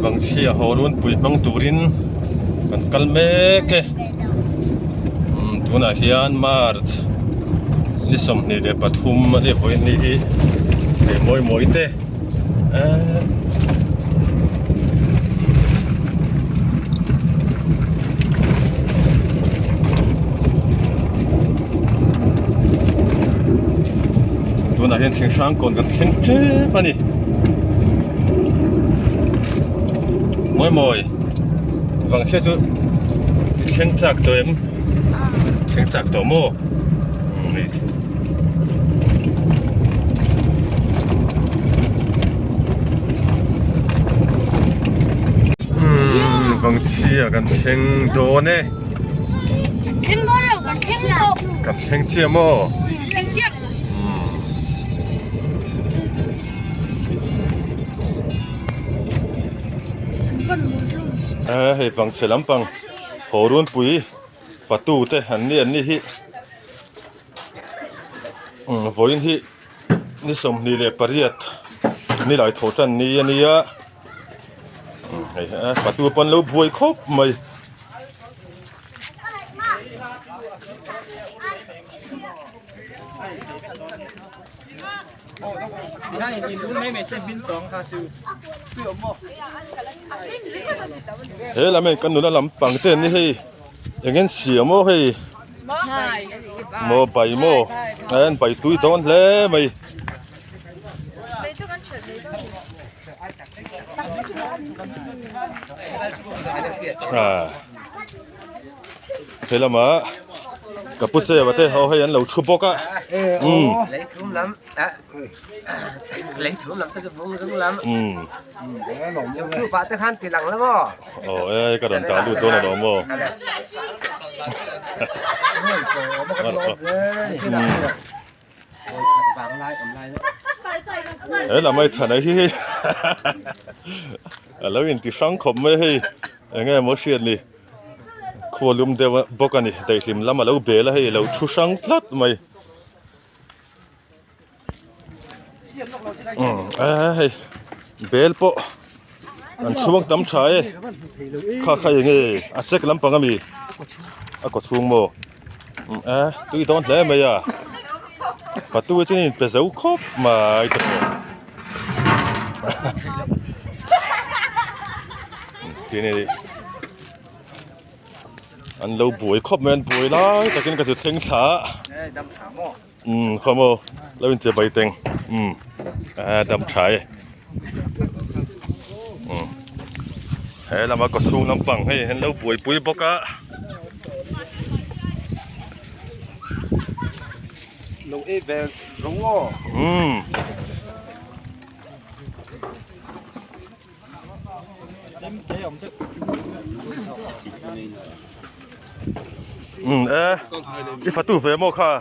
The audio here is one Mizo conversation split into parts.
Vangchhia haw runpui hmang turin kan kal mek e umm tunah hian march ni 23 a nih vawiin ni hi hei mawi mawi te eee. Tunah hian thing hrang kawn kan thleng tep a ni mawi mawi vangchhia chu i thleng chak tawh em thleng chak tawh maw umm vangchhia kan thleng dawn e Thleng dawn lo kan thleng tawh. Kan thleng chiah maw? Thleng chiah. Umm. Hei vangchhe lampang haw runpui fatu te an ni an ni hi umm vawiin hi ni 28 nilai tho tan ni a nia hei fatu pawn lo buai khawp mai. He lam hei kan nula lampang te an ni hei eng en siam aw hei maw bai maw a en bai tui dawn hle mai. He lamah ka pu cheva te ho hei an lo thu bawk a umm umm aw e ka rawn dah lut dawn alawm aw He lam a i than a hi hei a lo inti hrang khawp mai hei eng nge maw hriat ni khua lum deuh bawk a ni daihlim lam a lo bel a hei a lo thu hrang tlat mai umm hei bel pawh an chhuang tam tha e kha kha eng nge a sek lampang ami a kaw chhung maw a tui dawn hle mai a fatu chu in pe zo khawp mai te pawh tin hei an lo buai khawp mai an buai lai takin ka zu thleng thla a umm khaw maw lo in che bai teng umm a dam tha e umm he lama kaw chhung lampang hei an lo buaipui bawk a. Lo e ve ro aw. Umm. Umm e i fatu ve maw kha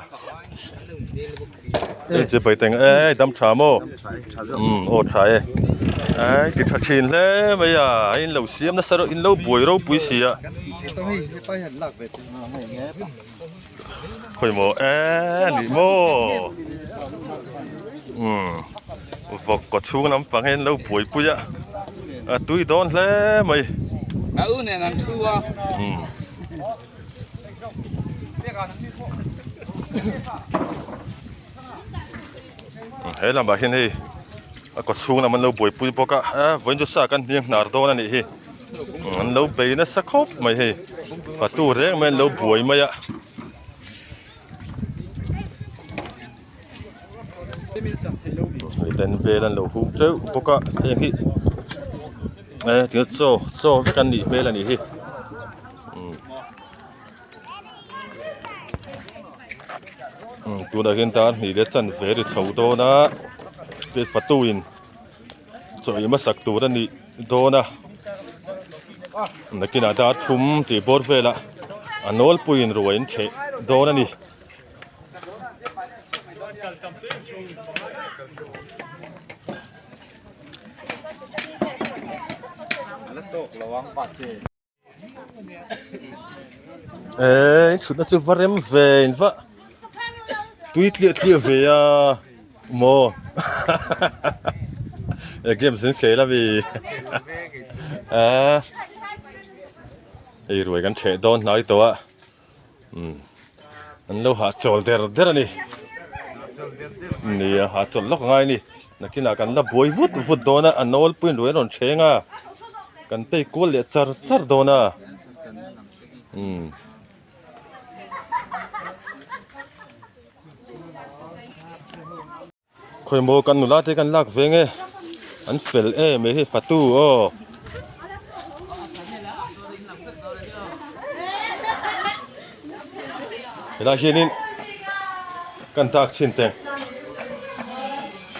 e che pai teng e dam tha maw umm aw tha e ai ti tha thin hle mai a a in lo siam nasa rawh in lo buai ropui si a khawi maw e a ni maw umm vawk kaw chhung lampang hian lo buaipui a a tui dawn hle mai umm. He lamah hian hei a kaw chhung lam an lo buaipui bawk a a vawiin chu sa kan hniang hnar dawn a nih hi an lo bei nasa khawp mai hei fatu reng mai an lo buai mai a. Ten bel an lo hung teuh bawk a heng hi eh tinge chaw chaw vek an nih hmel a nih hi umm umm tunah hian dar hnih leh chanve ri chho dawn a fatu in chaw ei hmasak tur a nih dawn a nakinah dar thum tih bawr velah a nawlpuiin ruai an ṭheh dawn a ni. Eee thutna chu va rem ve in va. Tui tliah tliah ve a maw e games in khel ami a hei ruai kan ṭheh dawn hnai tawh a umm an lo hahchawl der der a ni nia hahchawl lawk angai a ni nakinah kan la buai vut vut dawn a a nawlpuiin ruai an rawn ṭheng a kan pei kual leh char char dawn a umm. Khawi maw kan nula te kan lak ve nge an fel em mai hei fatu aw. Helai hianin kan dak chhin teng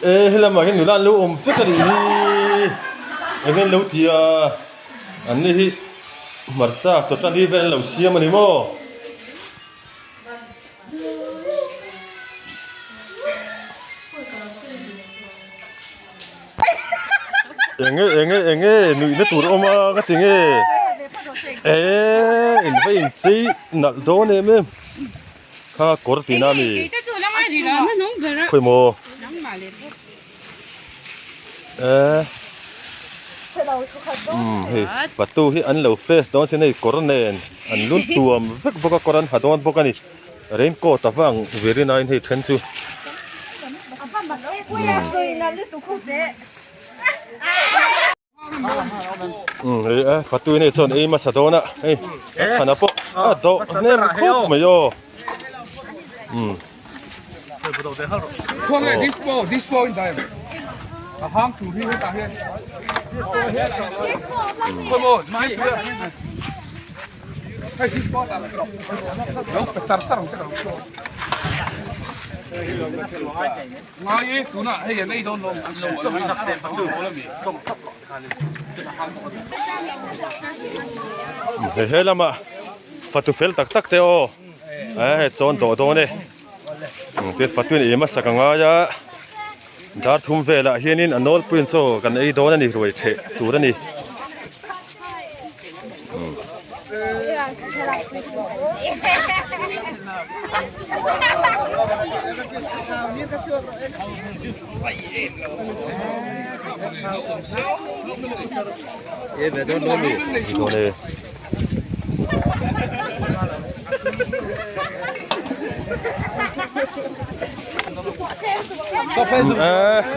e helamah hian nula an lo awm vek a nih hi eng an lo ti a an ni hi hmarcha chawtani vel an lo siam a ni maw. Enge enge enge nuihna tur awm a ka ti nge eh in va inchei nalh dawn em em kha kawr tihna a mi khawi maw eh umm hei patu hi an lo face dawn sin hei kawr nen an lun tuam vek bawk a kawr an ha dawn bawk a ni. Rain coat a vang ve rin aiin hei then chu umm hei a fatu in hei chuan ei hmasa dawn a hei a thana pawh a dawh hnem khawp mai aw umm. He he lama fatu fel tak tak te aw eh hei chawn dawh dawn e tin fatu in ei hmasak a ngai a dar thum velah hianin a nawlpuiin chaw kan ei dawn a ni ruai theh tur a ni.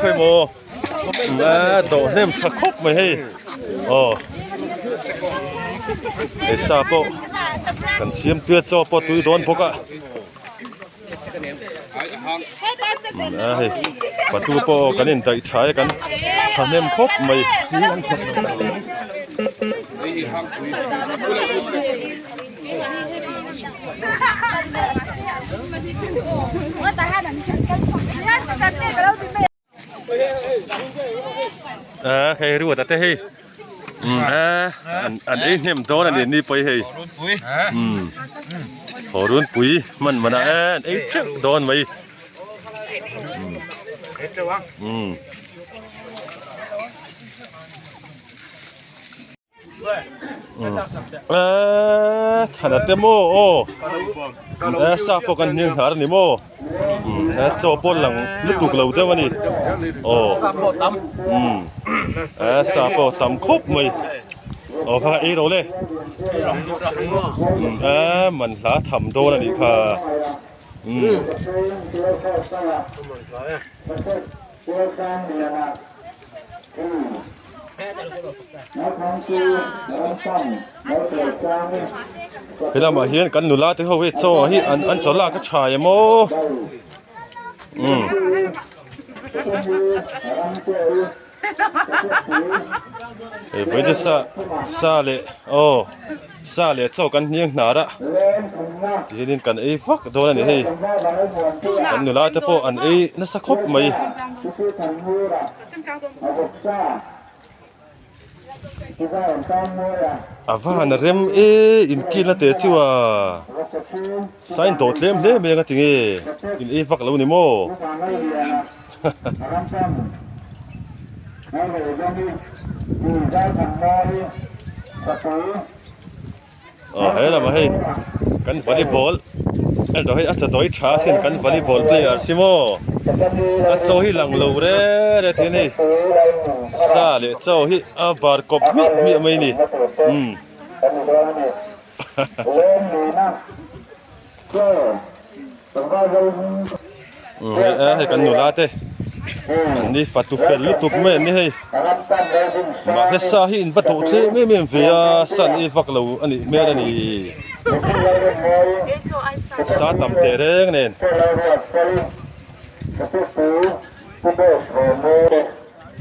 Khawi maw. A dawh hnem tha khawp mai hei aw hei sa pawh kan siam tui a chaw pawh tui dawn bawk a a hei patu pawh kan indaih tha e kan thahnem khawp mai. A hei ruat a te hei a an ei hnem dawn a ni ni pawh hi hei umm haw runpui hman man ah an ei teuh dawn mai umm. Eee thana te maw aw eee sa pawh kan hniang hnar a ni maw eee chaw pawh lang lutuk lo deuh a ni aw umm eee sa pawh tam khawp mai aw kha ei rawh le eee man hla tham dawn a nih kha umm. He lamah hian kan nula te ho hi chaw hi an an chaw lak a tha em aw umm hei vawi chu sa sa leh aw sa leh chaw kan hniang hnar a tihianin kan ei vak dawn a ni hei kan nula te pawh an ei nasa khawp mai. A va han rem e inkilna te chu a sign dawh tlem hle mai anga tinge in ei vak lo ni maw aw he lamah hei kan volleyball. Erawh hei a chaw dawi tha asin kan volleyball player si maw a chaw hi lang lo re re thei a ni sa leh chaw hi a bar kawp hmiah hmiah mai a ni umm hei kan nula te an ni fatu fel lutuk mai an ni hei mahse sa hi in va duh tlem em em ve a sa an ei vak lo a nih hmel a ni sa tam teh reng nen.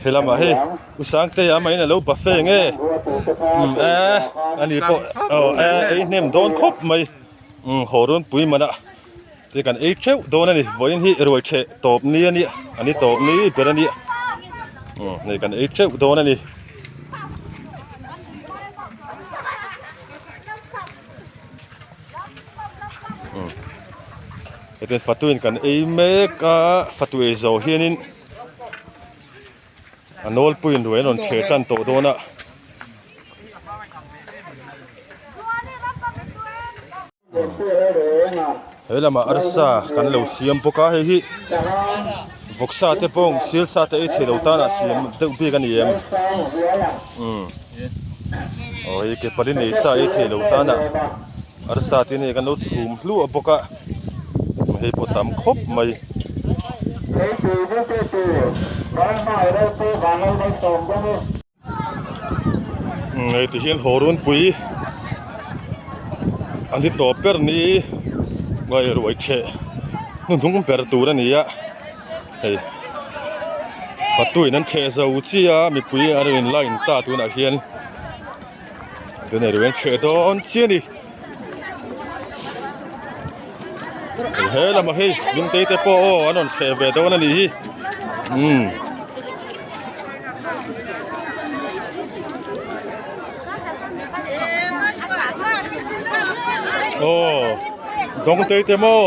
He lamah hei U Sangtea mah in a lo buffet nge umm e ani pawh aw e ei hnem dawn khawp mai umm haw runpui man ah te kan ei theuh dawn a ni vawiin hi ruai theh tawp ni a nia a ni tawp ni ber a nia umm hei kan ei theuh dawn a ni. Umm hetiang fatuin kan ei mek a fatu ei zawh hianin. A nawlpuiin ruai an rawn thleh tan tawh dawn a. He lamah arsa kan lo siam bawk a hei hi vawksa te pawh silsa te ei thei lo tan ah siam deuh bik a ni em umm aw hei ke pali nei sa ei thei lo tan ah arsa te hi kan lo chhum hluah bawk a. Hei pawh tam khawp mai. Hei ti hian haw runpui an ti tawp ber ni ngai ruai theh hnuhnung ber tur a ni a hei fatuin an theh zo chiah a mipui an rawn in line ta tunah hian. Tunah ruai an theh dawn chiah a ni. He lamah hei lungtei te pawh aw an rawn theh ve dawn a nih hi umm. Aw dawngtei te maw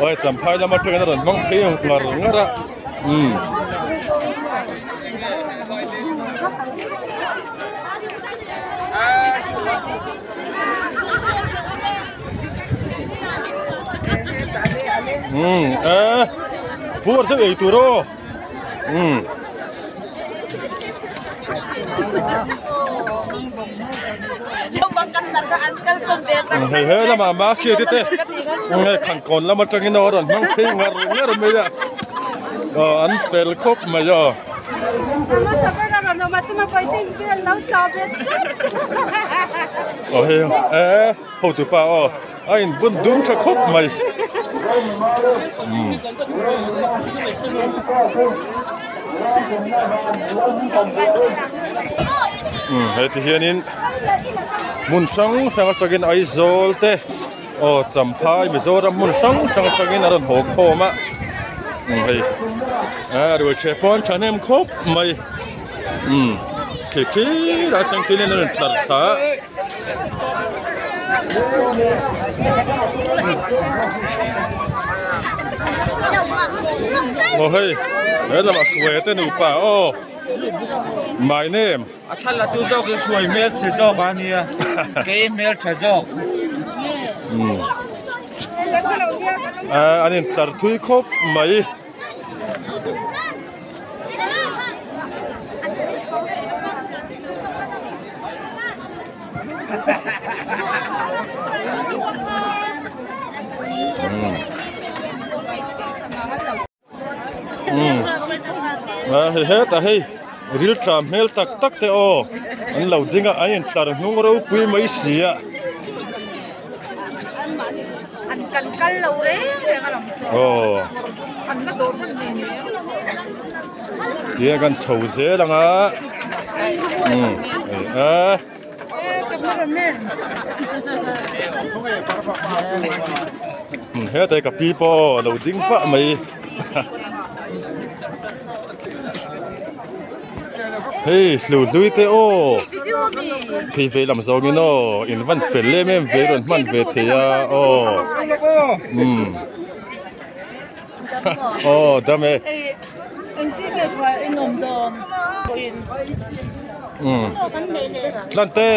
aw champhai lam atangin a rawn hmang phei ngar ngar a umm. Umm e puar deuh ei tur aw umm hei he lamah mahriat te hei khankawn lam atangin aw a rawn hmang phei ngar ngar mai a aw an fel khawp mai aw. Aw hei e hotu pa aw a in bun dum tha khawp mai umm umm heti hianin hmun hrang hrang atangin Aizawl te aw Champhai Mizoram hmun hrang hrang atangin a rawn haw khawm a umm hei a ruaitheh pawh an thahnem khawp mai. Umm khi khi ah thleng khi hian a rawn tlar thla a. Aw hei he lamah hruai te nupa aw my name A thla la tu zawk hi hruai hmel chhe zawk a nia kei hmel tha zawk. Umm an in tlar thui khawp mai. Hei hetah hei ril tla hmel tak tak te aw an lo ding a an intlar hnung ropui mai si a. Aw Tihian kan chho zel ang a umm hei a. Hetah hi ka pi pawh aw a lo ding vah mai. Hei hlu hlui te aw phei vei lam zawngin aw in van fel em em ve rawn hman ve thei a aw umm aw dam e umm tlante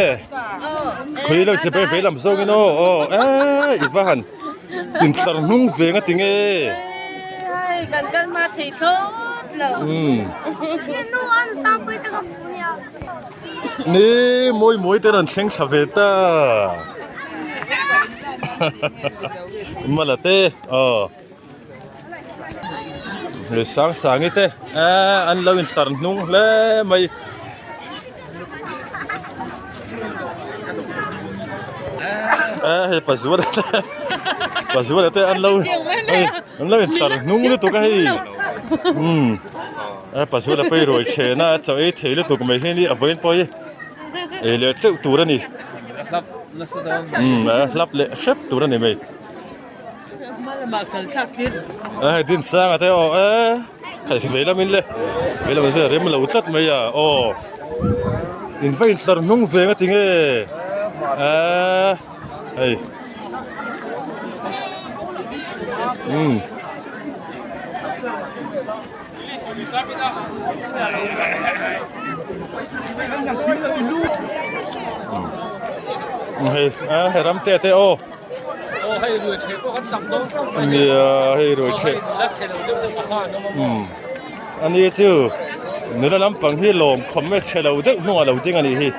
khawi lo che vei lam zawngin aw aw e i va han. Intlar hnung ve nga tinge. Hei kan kal hma thei thlawt lo. Ni mawi mawi te rawn thleng thla ve ta. Mala te aw. Hei sang sangi te an lo intlar hnung hle mai. Hei pazuala te pazuala te an lo an lo intlar hnung lutuk a hei umm pazuala pawh hi ruai thehna a chaw ei thei lutuk mai hi a vawiin pawh hi ei leh teuh tur a ni umm a hlap leh hrep tur a ni mai. Hei Dinsanga te aw e hei vei lamin le vei lamah chuan rem lo tlat mai a aw in va intlar hnung ve nga tinge eee hei umm. Hei a ramte te aw. Nia hei ruai theh umm ani chu nula lampang hi lawm khawm e chhe lo deuh hnungah lo ding anih hi.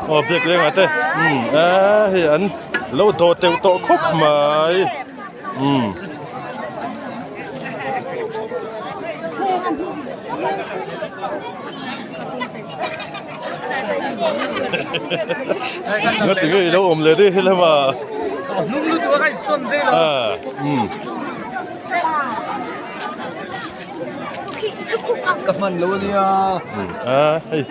Aw biak leng ah te umm eee hei an lo dawh teuh tawh khawp mai umm. Nga ti nge i lo awm leh daih helama. Ka hman lo ania. A hei.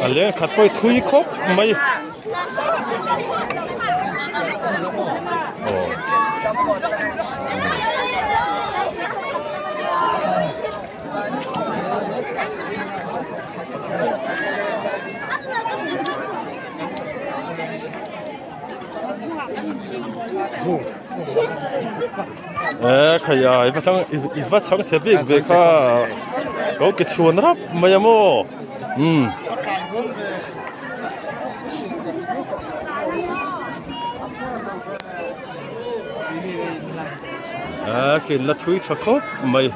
A leng khat pawh hi thui khawp mai. Aw. E khai a i va chang i va chang chhe bik ve kha ko ki chhuan rap mai a maw umm. A khi la thui tha khawp mai.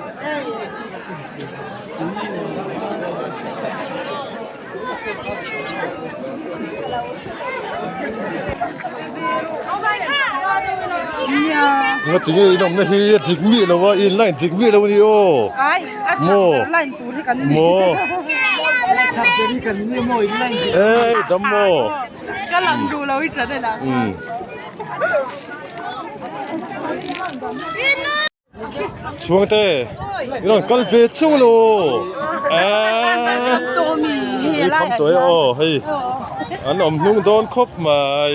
Nga tinge in awmna hi a dik miah lo a in line dik miah lo a ni aw maw maw ei dam maw umm. Chhuangte i rawn kal ve chung lo eee i kham tawh e aw hei an awm hnung dawn khawp mai.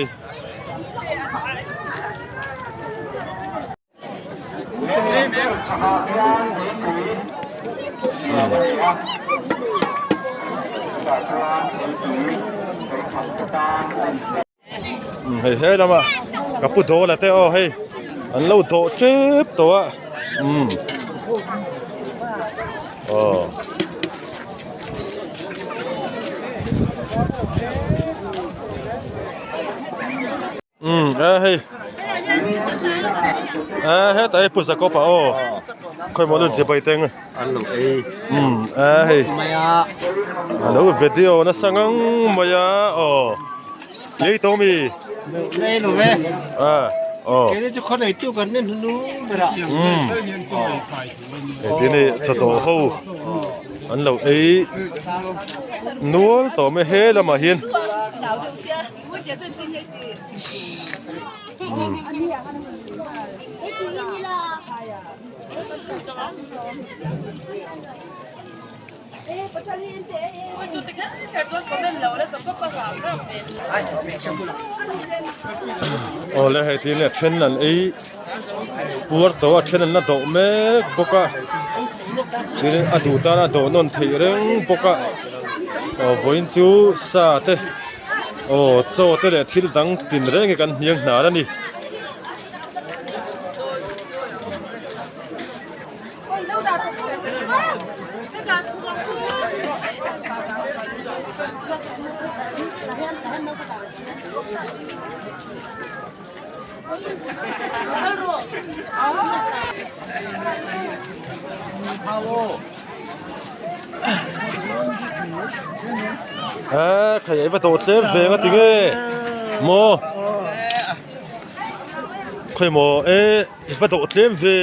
Hei he lama ka pu dawla te aw hei an lo dawh tep tawh a umm aw. Umm e hei e hetah hi pu Jacob-a aw khawimaw lut chibai teng an lo ei umm e hei a lo video nasa ngang mai a aw ei tawh mi ei lo ve a aw kei chu khaw nei tu kan ni hnu ber a umm hei tin hei chawdawh ho an lo ei nual tawh mai he lamah hian. Awle hei tin a then an ei puar tawh a then an la dawh mek bawk a tin a duh tan a dawh nawn theih reng bawk a aw vawiin chu sa te. Aw chaw te leh thil dang tin reng hi kan hniang hnar a ni. A khai ei va dawh tlem ve nga tinge maw khawi maw e i va dawh tlem ve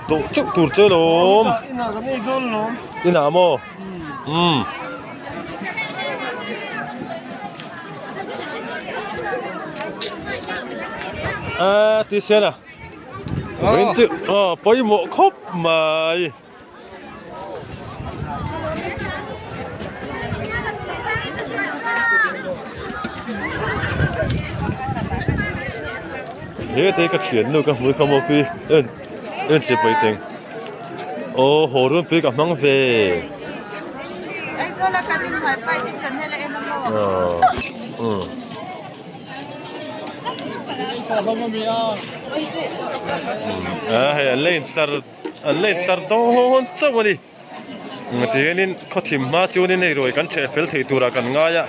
dawh teuh tur che lawm inah maw umm. A ti sian a vawiin chu aw pawimawh khawp mai. He te ka thiannu ka hmu kha maw khi en en che pawi teng aw haw run pui ka hmang ve aw umm. A hei an la intlar an la intlar dawn chauh a ni tihianin khaw thim hma chuanin hei ruai kan ṭheh fel thei turah kan ngai a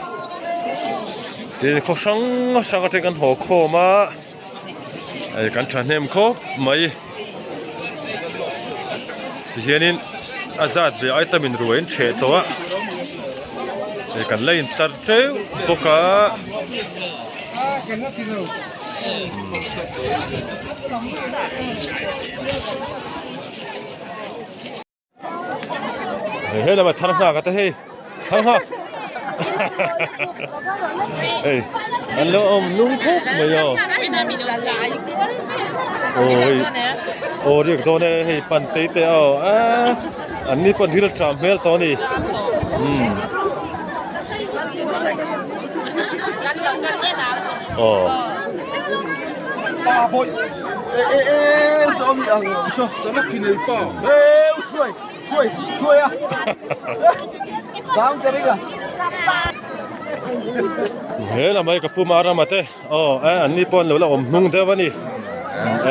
tin khaw hrang hrang atangin kan haw khawm a hei kan thahnem khawp mai tihianin a zat ve item in ruai an ṭheh tawh a hei kan la intlar teuh bawk a. Hei he lama thar nghak ate hei thar nghak hei an lo awm nung khawp mai aw aw hei aw riak dawn e hei pan te te aw a an ni pawn ril tram hmel tawh a ni umm. Aw. He lamah hi ka pu Marama te aw eh an ni pawh an lo la awm hnung deuh a ni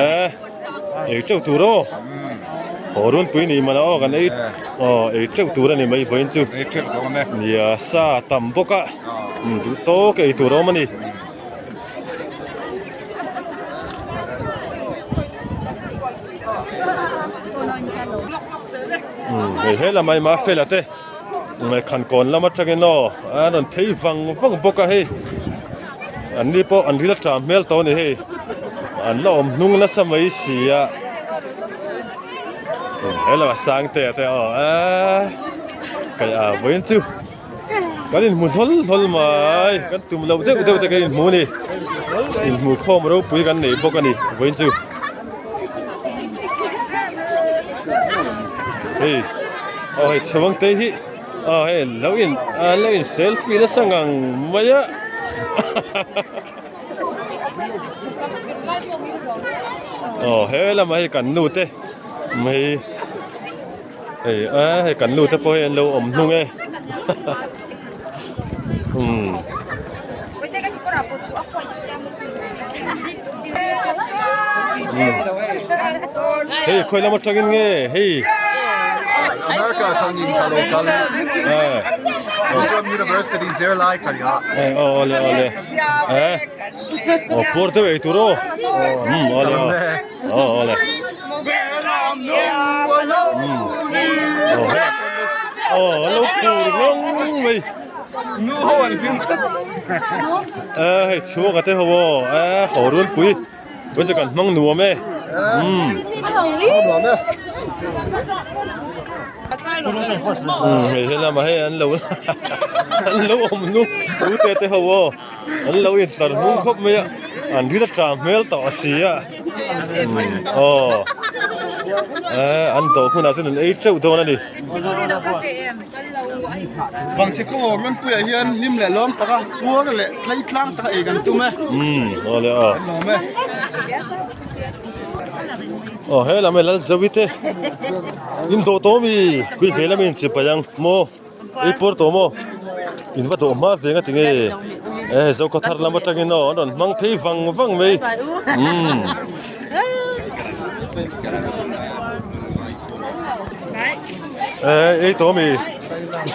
eh ei teuh tur aw haw runpui ni mana aw kan ei aw ei teuh tur a ni mai vawiin chu nia sa tam bawk a duh tawk ei tur a awm a ni. Hei he lamah hi Mafela te Khankawn lam atangin aw a rawn phei vang vang bawk a hei an ni pawh an ril a ṭam hmel tawh a ni hei an la awm hnung nasa mai si a he lamah Sangtea te aw eee kaih a vawiin chu. Kan inhmu hlawl hlawl mai, kan tum loh deuh deuh te kan inhmu a ni. Inhmu khawm ropui kan nei bawk a ni vawiin chu. Hei aw hei chhuang te hi aw hei lo in lo in selfie nasa ngang mai a aw he lamah hei kan nu te hei. Hei a hei kan nu te pawh hi an lo awm hnung e umm. Hei khawi lam atangin nge hei. America atangin ka lo kal. Mizoram University zirlai ka ni a. Aw awle awle. Aw puar deuh ei tur aw. Umm awle aw. Aw awle. Aw an lo phur ngawng mai. Nu ho an hlim tlat. A hei chhuak a te ho aw a haw runpui vawi chu kan hmang nuam e. Umm hei helamah hei an lo an lo awm nu tute te ho aw. An lo intlar hnung khawp mai a, an rit a tla hmel tawh a si a, aw eh an dawh hunah chuan an ei teuh dawn a ni. Vangchhe khaw Runpuiah hian hlim leh lawm taka puar leh tlei tlang taka ei kan tum e. Umm aw le aw. Kan lawm e. Aw he lam e Lalzovi te in dawh tawh ami kui ve lam in chipai ang maw. Ei puar tawh maw? In va dawh hma ve nga tinge? E Zokhawthar lam atangin aw an rawn hmang phei vang vang mai umm. E ei tawh ami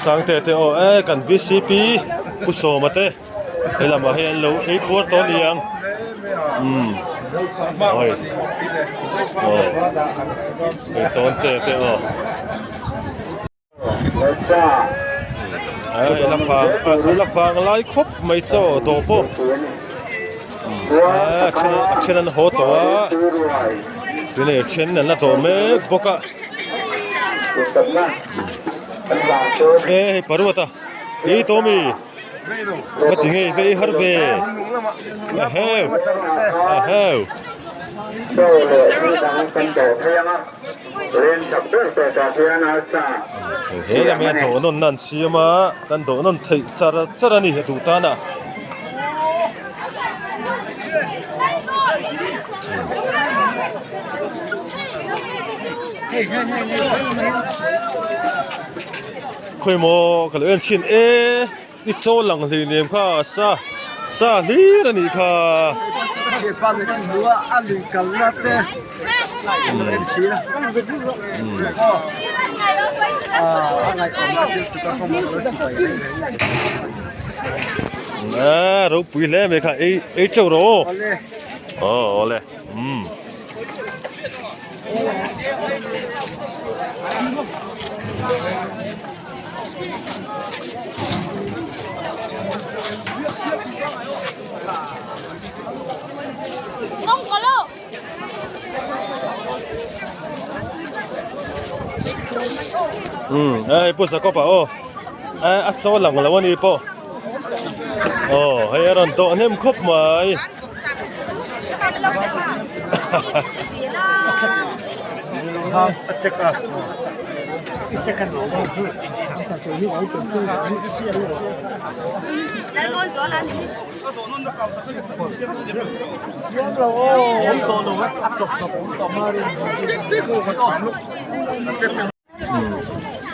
Sangte te aw e kan VCP Pu Sawma te he lamah hian an lo ei puar tawh a ni ang umm oi aw ei tawn te te aw. La vang lai khawp mai chaw dawh pawh a then an haw tawh a tunah then an la dawh mek bawk a e hei paruat a ei tawh ami va ti ngei ve har ve aheu aheu. He lam hian dawh nawn na an siam a kan dawh nawn theih char char a ni a duh tan a. Khawi maw ka lo en chhin e. I chaw lang hlei nem kha sa sa hlir a nih kha. A ropui hle mai kha ei ei teuh rawh aw. Aw awle umm. Umm hei pu Jacob-a aw a chaw lang lo a ni pawh aw hei a rawn tawh hnem khawp mai.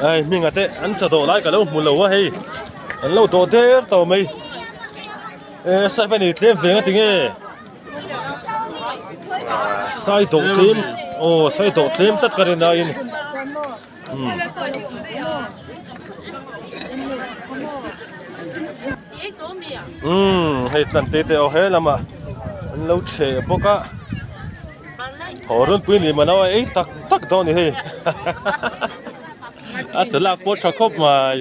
Hei hming ah te an cha dawh lai ka lo hmu lo a hei an lo dawh der tawh mai e saipa ni tlem veng a ti nge sai dawh tlem aw sai dawh tlem tlat ka rin aiin umm hei tlan te te aw he lamah an lo chheh bawk a. Haw runpui ni mah nau a ei tak tak dawn a ni hei a che lak pawh tha khawp mai.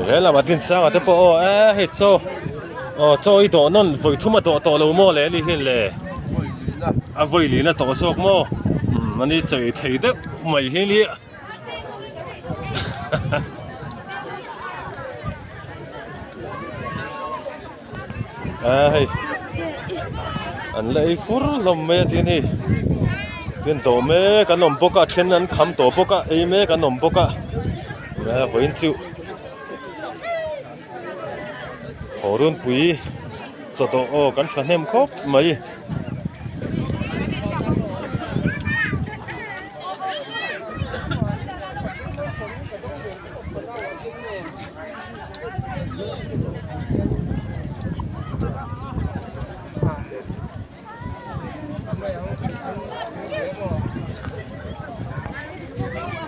He lamah din sangah te pawh aw e hei chaw aw chaw i dawh nawn vawi thum a dawh tawh lo maw le ani hian le a vawi lin a tawh zawk maw umm ani chei thei deuh mai hi nia. A hei an la ei fur hlawm mai a tin hei tin dawh mek an awm bawk a a then an kham tawh bawk a ei mek an awm bawk a vawiin chu haw runpui chawdawh aw kan thahnem khawp mai.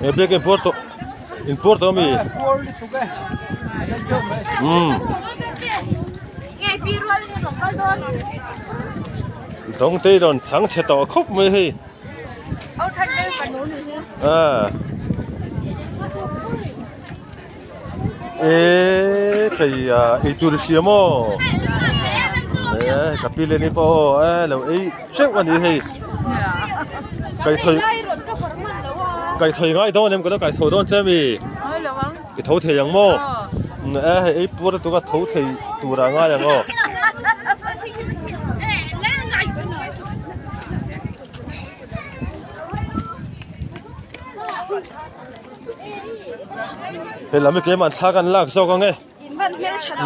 He biak in puar tawh in puar tawh ami umm. Dawngte rawn chhang chhe tawh khawp mai hei. A. E thei a ei tur i hria maw? E ka pi leh ni pawh aw e lo ei teuh a ni hei. Kai thei kai thei ngai dawn em ka lo kai tho dawn che mi? I tho thei ang maw? E hei ei puar lutuk a tho thei tur ah ngai ang aw. Hei lam hi keimah thla kan lak zawk ang e.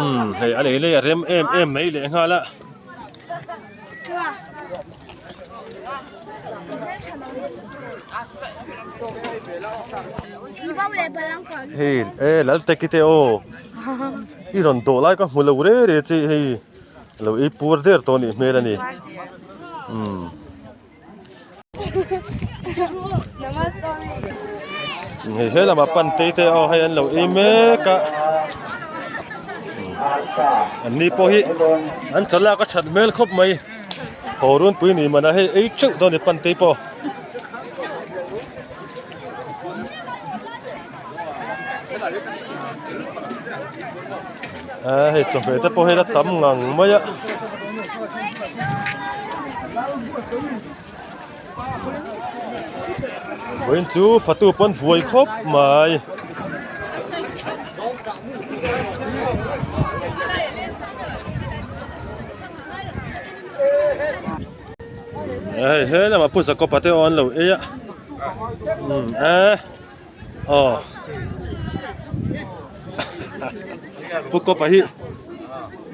Umm hei a lei lei a rem em em mai leh nghal a. Hei e lal teki te aw i rawn dawh lai ka hmu lo re re che hei lo ei pur der tawh a nih hmel a ni umm. Hei he lamah pantei te aw hei an lo ei mek a an ni pawh hi an chalak a that hmel khawp mai haw runpui ni man a hei ei teuh dawn a ni pantei pawh. Aa hei chawhmeh te pawh hei la tam ngang mai a. Vawiin chu fatu pawn buai khawp mai. Hei he lamah pu Jacob-a te aw an lo ei a umm eh aw pu Kopa hi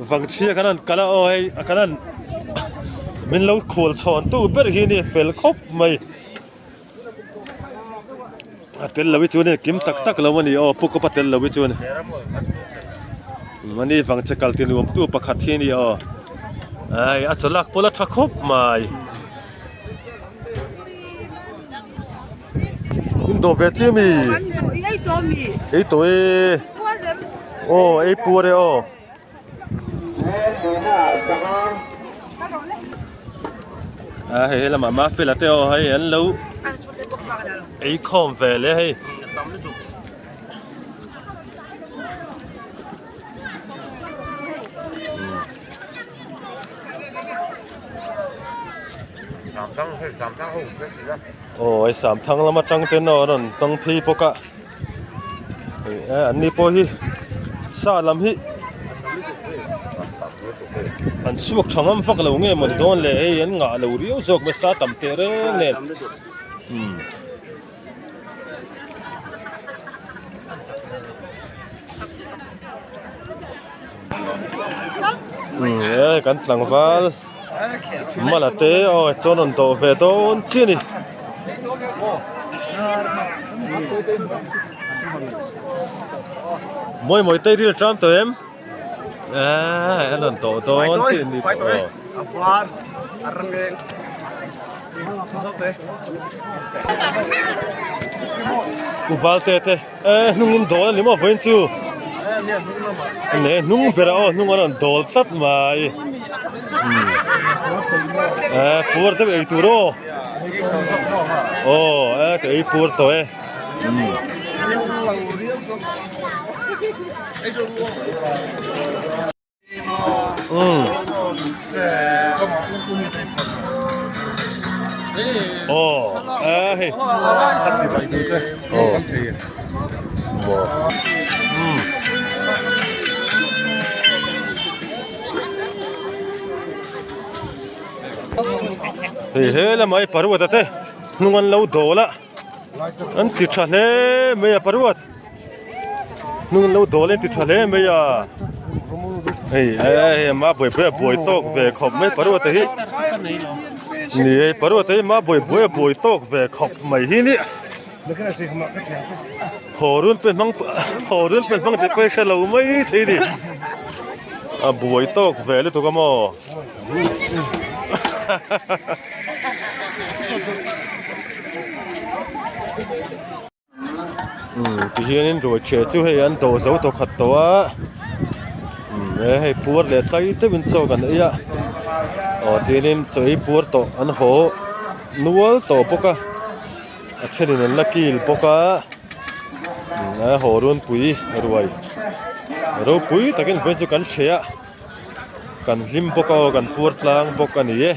vangchhia kan han kal a aw hei a kan han min lo khual chhawn tu ber hi a ni fel khawp mai a tel lo hi chuan in kim tak tak lo a ni aw pu Kopa tel lo hi chuan mahni vangchhe kal ti nuam tu pakhat hi a ni aw ai a chaw lak pawh la tha khawp mai. In dawh ve chiah mi? Ei tawh e. Aw ei puar e aw. A hei helamah mafela te aw hei an lo ei khawm ve le hei. Aw hei Samthang lam atang ten aw a rawn tawng phei bawk a hei an ni pawh hi sa lam hi an chhuak tha ngam vak lo nge mawni dawn le hei an ngah lo riau zawk mai sa tam teh reng nen umm. E kan tlangval mala te aw chuan rawn dawh ve dawn chiah a ni. Mawi mawi te ril ṭam tawh em? Eee an rawn dawh dawn chiah a ni aw. U Valte te eh hnung in dawl a ni maw vawiin chu ne hnung berah aw hnung an rawn dawl tlat mai eh puar deuh ei tur aw aw eh ka ei puar tawh e Hei he lamah hi paruata te hnung an lo dawl a an ti tha hle mai a paruat. Hnung an lo dawl a an ti tha hle mai a hei hei ama buai buai a buai tawk ve khawp mai paruata hi ni e paruata hi ama buai buai a buai tawk ve khawp mai hi ni haw run pe hmang haw run pe hmang tih pawh hi hre lo mai thei ni a buai tawk ve lutuk a maw. Umm ti hianin ruai ṭhiah chu hei an dawh zo tawh khat tawh a umm he hei puar leh tlai deuhin chaw kan ei a aw tihianin chaw ei puar tawh an haw nual tawh bawk a a thenin an la kil bawk a umm a haw runpui ruai ropui takin vawiin chu kan ṭhiah a kan hlim bawk a aw kan puar tlang bawk a ni e.